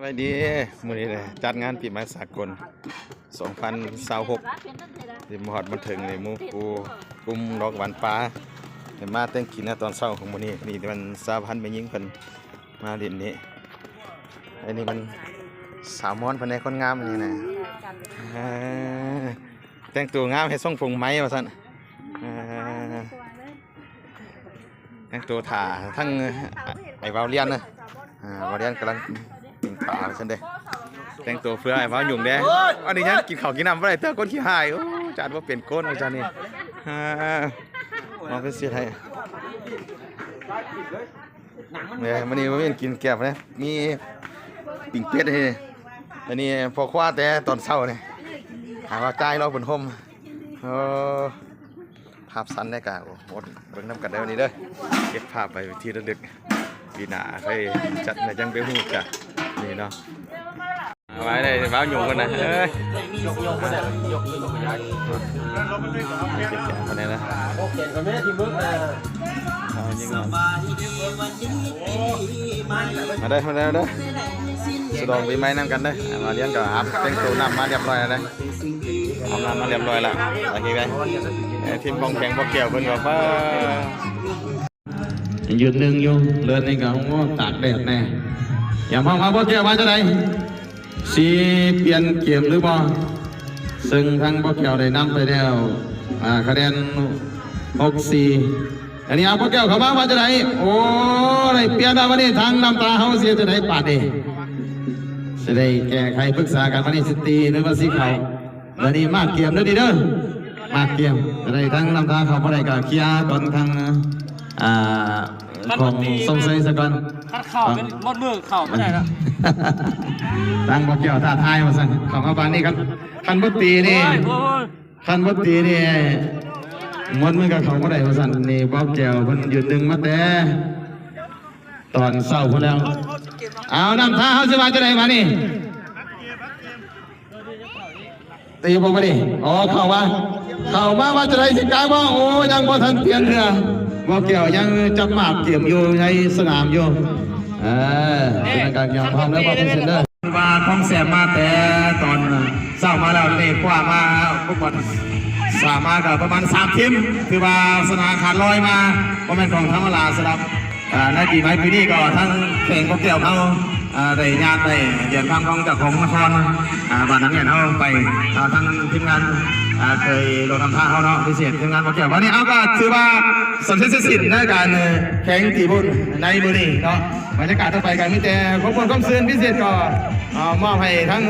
ສະບາຍດີ ມື້ນີ້ແຫຼະ ຈັດງານປີໃໝ່ສາກົນສອງພັນຊາວຫົກ ທີ່ມາຮອດມາເຖິງນີ້ ໝູ່ຄູ່ກຸ່ມດອກຫວານປ່າ ໄດ້ມາແຕ່ງກິນໃນຕອນເຊົ້າຂອງມື້ນີ້. ນີ້ມັນສາພັນແມ່ຍິງເພິ່ນມາຫຼິ້ນນີ້. ອັນນີ້ມັນສາວມອນເພິ່ນແດ່ ຄົນງາມອັນນີ້ນະ. ເອີ ແຕ່ງຕົວງາມ ເຮັດຊົງຜົມໄໝວ່າຊັ້ນ. ເອີ ແຕ່ງໂຕຖ້າທັງ ເອີ ອ້າຍວາວລຽນນະ. ອ່າ ວາວລຽນກຳລັງປີ້ງປາວ່າຊັ້ນເດ້. ແຕ່ງໂຕເພື່ອອ້າຍວາວຫຍຸ້ງເດ້. ອັນນີ້ຍັງກິນເຂົ້າກິນນ້ຳບໍ່ໄດ້ເທື່ອ ຄົນຂີ້ຮ້າຍ. ໂອ້ ຈານບໍ່ເປັນຄົນວ່າຊັ້ນນີ້. ອ່າ ມອງເປັນຊິໃຫ້ ເອີ ມື້ນີ້ບໍ່ມີກິນແກບເດ້ ມີປີ້ງເປັດໃຫ້. ອັນນີ້ພໍ່ຄົວແຕ່ຕອນເຊົ້ານີ້ ຫາວ່າຈ່າຍລໍເພິ່ນໂຮມ. ໂອ້ ພາບສັ້ນໄດ້ກະ ໂອ້ ເບິ່ງນຳກັນເດີນີ້ເດີ ເກັບພາບໄວ້ເປັນທີ່ລະລຶກ. ປີໜ້າຄ່ອຍຈັດໃນຈັ່ງໄປຮູ້ກະນີ້ເນາະ. ເອົາໄວ້ໄດ້ ເວົ້າຫຍຸ້ງກັນນະ. ເອີຍ ເກັບແກະມາແດ່ນະ. ເອົາຍິງເນາະ. ມາເດີ ມາເດີ ມາເດີ ສະຫຼອງປີໃໝ່ນຳກັນເດີ. ອ່າ ມາລຽນກໍຫາບແຕ່ງໂຕ ນ້ຳມາຮຽບຮ້ອຍແລ້ວເດີ. ເອົານ້ຳມາຮຽບຮ້ອຍແລ້ວ. ໂອເຄໄປ. ເອີ ທີມຂອງແຂວງບໍ່ແກ້ວເພິ່ນກໍ ປ້າ ຢືນໜຶ່ງຢູ່ເລີຍນີ້ກໍ ໂອ້ ຕາກແດດແດ່. ຢາມພ້ອມມາບໍ່ແກ້ວວ່າຈັ່ງໃດ? ຊິປ່ຽນເກມຫຼືບໍ່? ເຊິ່ງທາງບໍ່ແກ້ວໄດ້ນຳໄປແລ້ວ ອ່າ ຄະແນນ ຫົກສີ່. ອັນນີ້ເອົາບໍ່ແກ້ວເຂົ້າມາວ່າຈັ່ງໃດ? ໂອ້ ໄດ້ປ່ຽນແລ້ວ. ບາດນີ້ທາງນ້ຳຕາເຮົາຊິເຮັດຈັ່ງໃດບາດນີ້? ຊິໄດ້ແກ້ໄຂປຶກສາກັນ ບາດນີ້ຊິຕີຫຼືວ່າຊິເຂົ້າ? ບາດນີ້ມາກກຽມເດີນີ້ເດີ ມາກກຽມ. ໄດ້ທາງນ້ຳຕາເຂົ້າບໍ່ໄດ້ກໍເຄຍກ່ອນທາງ ອ່າ ຂອງຊົງເຊີຍຊະກ່ອນ. ຄັນເຂົ້າເປັນໝົດມື້ເຂົ້າບໍ່ໄດ້ລະ. ທາງບໍ່ແກ້ວທ້າທາຍວ່າຊັ້ນ ເຂົ້າມາປານນີ້. ຄັນ ຄັນບໍ່ຕີນີ້ ໂອ້ຍ ໂອ້ຍ ຄັນບໍ່ຕີນີ້ ໝົດມື້ກໍເຂົ້າບໍ່ໄດ້ວ່າຊັ້ນ. ນີ້ບໍ່ແກ້ວເພິ່ນຢືນດຶງມາແຕ່ຕອນເຊົ້າພຸ້ນແລ້ວ. ເອົາ ນ້ຳຕາເຮົາຊິວ່າຈັ່ງໃດບາດນີ້? ຕີບໍ່ມານີ້? ອໍ ເຂົ້າມາ ເຂົ້າມາວ່າຈະໄດ້ຊິກາຍບໍ່? ໂອ້ ຍັງບໍ່ທັນປ່ຽນເທື່ອ. ບໍ່ແກ້ວຍັງຈັບໝາກເກມຢູ່ໃນສະໜາມຢູ່. ເອີ ເປັນການຍອມພ້ອມແລ້ວບໍ່ເປັນເຊັ່ນເດີ. ວ່າຂອງແຊມມາແຕ່ຕອນເຊົ້າມາແລ້ວນີ້ ຄວ້າມາອຸປກອນ ສາມາກໍປະມານສາມທີມ ຖືວ່າສະໜາມຂາດລອຍມາ ບໍ່ແມ່ນຂອງທຳມະດາສຳລັບ ອ່າ ໃນປີໃໝ່ປີນີ້ກໍທາງແຂວງບໍ່ແກ້ວເຮົາ ອ່າ ໄດ້ຍາດໄດ້ຫຼຽນຄຳຂອງເຈົ້າຂອງນະຄອນ ອ່າ ບ້ານນາງແອ່ນເຮົາໄປ ອ່າ ທາງທີມງານ ອ່າ ເຄີຍລົງນຳທາງເຮົາເນາະ ພິເສດທີມງານບໍ່ແກ້ວ. ວັນນີ້ເຮົາກໍຖືວ່າສຳເລັດເສັດສິ້ນໃນການແຂ່ງຕີບຸນໃນມື້ນີ້ເນາະ. ບັນຍາກາດຕໍ່ໄປກໍມີແຕ່ຄວາມມ່ວນຄວາມຊື່ນ. ພິເສດກໍ ອ່າ ມອບໃຫ້ທັງ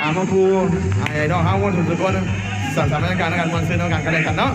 ອ່າ ໝູ່ຄູ່ ໃຫ້ນ້ອງເຮົາມ່ວນສຸກຄົນ ສ້າງສຳລັບບັນຍາກາດໃນການມ່ວນຊື່ນນຳກັນກໍແລ້ວກັນເນາະ.